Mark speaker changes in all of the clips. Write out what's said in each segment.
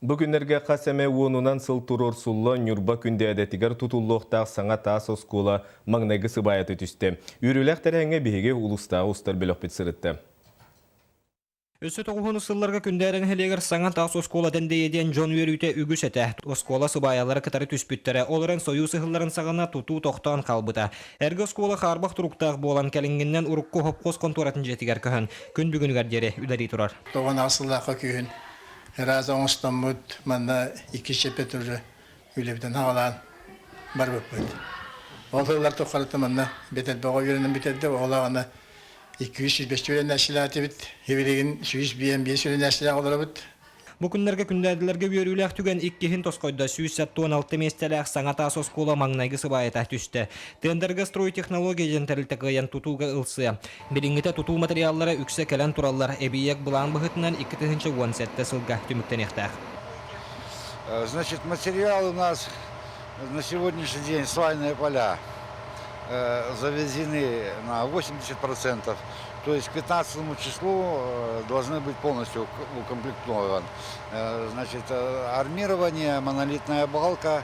Speaker 1: Бу күннэргэ хас эмэ уонунан сыл туруорсулла Ньурба Күндээдэтигэр тутуллуохтаах саҥа таас оскуола маҥнайгы сыбаайата түстэ. Үөрүүлээх тэрээһиҥҥэ биһиги улуустааҕы устар бөлөхпүт сырытта.
Speaker 2: Өссө тоҕуһун сылларга Күндээрэ нэһилиэгэр саҥа таас оскуола дэндэйэ диэн дьон үөрүүтэ үгүс этэ. Оскуола сыбаайалара кытары түспүттэрэ. Ол эрэн Сойуус ыһылларын саҕана тутуу тохтоон хаалбыта. Эргэ оскуола хаарбах туруктаах буолан кэлиҥҥинэн урукку хопхуос хонтуоратын дьиэтигэр көһөн, күн бүгүнүгэр диэри үлэлии турар.
Speaker 3: 98 сыллаахха күһүн ыраас оҥостоммут манна икки чэппэ уже үлэбитин аҕалаан барбыппыт. Ол сыллар тухары манна бэтэрбэҕэ үөрэнэн бүтэрдэ, ол аҕана 205 үөрэнээччилээтибит, билигин 105 үөрэнээччилээх олоробут.
Speaker 2: Бу күннэргэ күндээдилэргэ үөрүүлээх түгэн иккиһин тосхойдо 176 миэстэлээх саҥа таас оскуола маҥнайгы сыбаайата түстэ. Тендергэ стройтехнология диэн тэрилтэ кыайан тутууга ылсыа. Билиҥҥитэ тутуу материаллара үксэ кэлэн тураллар, эбийиэк былаан быһыытынан 2017 сылга түмүктэниэхтээх.
Speaker 4: Значит, материал у нас на сегодняшний день свайные поля завезены на 80%, то есть к 15 числу должны быть полностью укомплектован. Значит, армирование, монолитная балка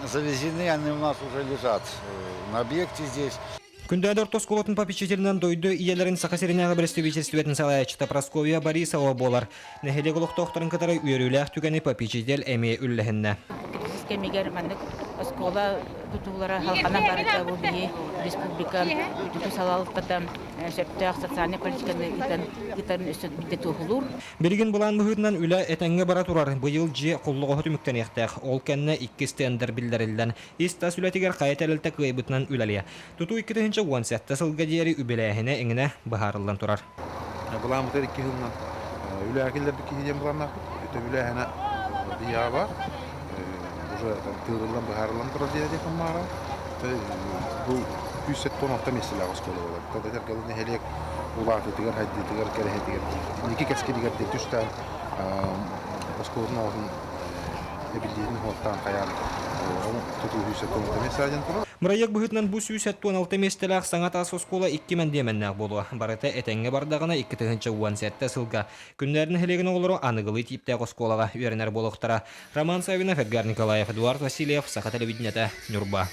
Speaker 4: завезены, они у нас уже лежат на объекте здесь.
Speaker 2: Күндээдэ орто оскуолатын попечителинэн дойду ийэлэрин Саха сиринээҕи бэрэстэбиитэлистибэтин салайааччыта Прасковья Борисова буолар. Нэһилиэк олохтоохторун кытары үөрүүлээх түгэни попечитель эмиэ үллэһиннэ.
Speaker 5: Кризис кэмигэр маннык оскуола тутуулара халҕанан барыта бу биһи республика үрдүкү салалтата сөптөөх социальнай политиканы ыытан ыытарын өссө биирдэ туоһулуур.
Speaker 2: Билигин былаан быһыытынан үлэ этэҥҥэ бара турар. Быйыл дьиэ холлоҕоһо түмүктэниэхтээх. Ол кэннэ иккис тендер биллэриллэн, ис-тас үлэтигэр хайа тэрилтэ кыайбытынан үлэлиэ. Тутуу 2017 сылга диэри үбүлээһинэ иҥинэ быһаарыллан турар.
Speaker 6: Былааммытыгар икки сылынан үлэҕэ киллэрбит киһи диэн былааннаахпыт. Өтө үлээһинэ ыйааҕа уже тыырыллан быһаарыллан турар диэн баара. Бу 176 миэстэлээх оскуола буолар. Ол этэргэ нэһилиэк улаатыытыгар, хайдыытыгар, кэрэһитигэр, инники кэскилигэр диэн түстээн оскуолатын оҕотун эбиллиитин уһуоттаан хайаан тутуу 176 миэстэлээх диэн турар.
Speaker 2: Бырайыак быһыытынан бу 176 миэстэлээх саҥа таас оскуола икки мэндиэмэннээх буолуо. Барыта этэҥҥэ бардаҕына 2017 сылга Күннээр нэһилиэгин оҕолоро аныгылыы тииптээх оскуолаҕа үөрэнэр буолуохтара. Роман Саввинов, Эдгар Николаев, Эдуард Васильев, Саха телевидениетэ, Ньурба.